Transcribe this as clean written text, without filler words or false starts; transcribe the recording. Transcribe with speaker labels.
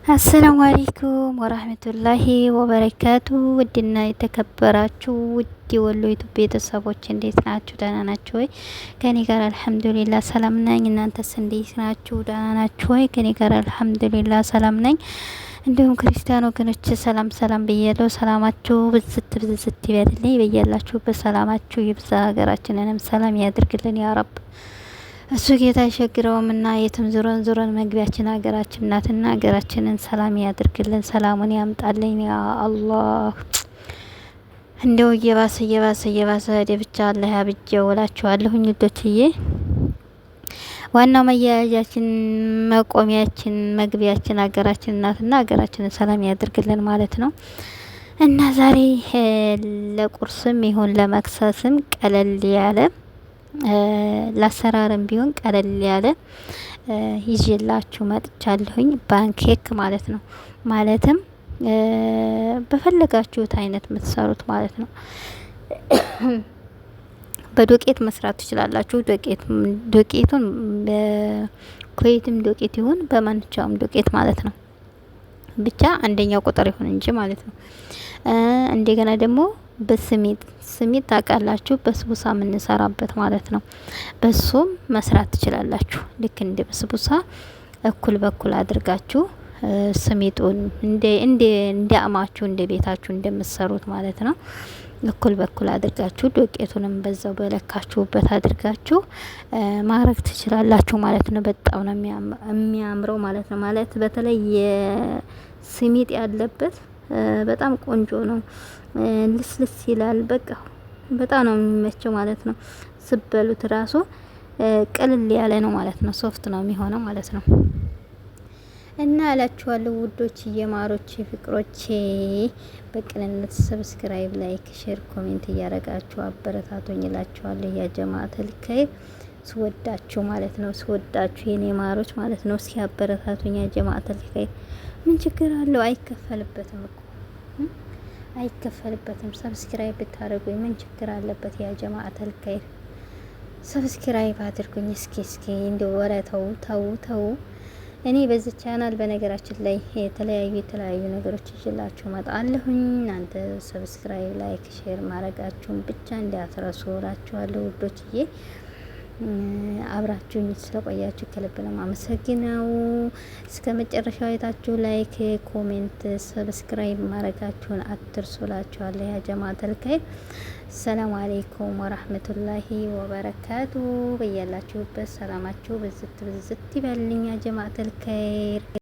Speaker 1: السلام عليكم ورحمة الله وبركاته። ውድና የተከበራችሁ ውድ የወሎ ዩቱብ ቤተሰቦች እንዴት ናችሁ? ደህና ናችሁ ወይ? ከኔ ጋር الحمد لله ሰላም ነኝ። እናንተስ እንዴት ናችሁ? ደህና ናችሁ ወይ? ከኔ ጋር الحمد لله ሰላም ነኝ። እንዲሁም ክርስቲያን ወገኖች ሰላም ሰላም ብያለሁ። ሰላማችሁ ብዝት ብዝት ይበልልኝ። በያላችሁበት ሰላማችሁ ይብዛ። ሀገራችንንም ሰላም ያድርግልን يا رب። እሱ ጌታ አይቸግረውም እና የትም ዞረን ዞረን መግቢያችን ሀገራችን ናትና ሀገራችንን ሰላም ያድርግልን፣ ሰላሙን ያምጣልን يا الله። እንደው እየባሰ እየባሰ እየባሰ ሄደ። ብቻ አላህ ያብጀው እላችኋለሁኝ ውዶችዬ። ዋናው መያያዣችን መቆሚያችን መግቢያችን ሀገራችን ናትና ሀገራችንን ሰላም ያድርግልን ማለት ነው። እና ዛሬ ለቁርስም ይሁን ለመክሰስም ቀለል ያለ፣ ለአሰራርም ቢሆን ቀለል ያለ ይዤላችሁ መጥቻለሁኝ። Pancake ማለት ነው። ማለትም በፈለጋችሁት አይነት የምትሰሩት ማለት ነው። በዶቄት መስራት ትችላላችሁ። ዶቄት ዶቄቱን በኩዌትም ዶቄት ይሁን በማንኛውም ዶቄት ማለት ነው። ብቻ አንደኛው ቁጥር ይሁን እንጂ ማለት ነው። እንደገና ደግሞ በስሚድ፣ ስሚድ ታውቃላችሁ፣ በስቡሳ የምንሰራበት ማለት ነው። በሱም መስራት ትችላላችሁ። ልክ እንደ በስቡሳ እኩል በኩል አድርጋችሁ ስሚጡን እንደ አማችሁ እንደ ቤታችሁ እንደምትሰሩት ማለት ነው። እኩል በኩል አድርጋችሁ ዶቄቱንም በዛው በለካችሁበት አድርጋችሁ ማረግ ትችላላችሁ ማለት ነው። በጣም ነው የሚያምረው ማለት ነው። ማለት በተለይ ስሚጥ ያለበት በጣም ቆንጆ ነው። ልስልስ ይላል። በቃ በጣም ነው የሚመቸው ማለት ነው። ስበሉት ራሱ ቅልል ያለ ነው ማለት ነው። Soft ነው የሚሆነው ማለት ነው። እና እላችኋለሁ ውዶች፣ የማሮቼ ፍቅሮቼ፣ በቅንነት subscribe፣ like፣ share፣ comment እያረጋችሁ አበረታቶኝ እላችኋለሁ። يا جماعة الخير ስወዳችሁ ማለት ነው። ስወዳችሁ የኔ ማሮች ማለት ነው። እስኪ አበረታቶኝ يا جماعة الخير። ምን ችግር አለው? አይከፈልበትም እኮ፣ አይከፈልበትም። Subscribe ብታደርጉኝ ምን ችግር አለበት? يا جماعة الخير subscribe አድርጉኝ። እስኪ እንደው ወረ ተው ተው ተው። እኔ በዚህ ቻናል በነገራችን ላይ የተለያዩ የተለያዩ ነገሮች ይዤላችሁ እመጣለሁኝ። እናንተ subscribe፣ like፣ share ማድረጋችሁን ብቻ እንዳትረሱ እላችኋለሁ ውዶችዬ። አብራችሁኝ ስለቆያችሁ ከልብ ነው የማመሰግነው። እስከ መጨረሻው አይታችሁ like፣ comment፣ subscribe ማድረጋችሁን አትርሱ እላችኋለሁ። يا جماعة الخير السلام عليكم ورحمة الله وبركاته። በያላችሁበት ሰላማችሁ ብዝት ብዝት ይበልኝ። يا جماعة الخير።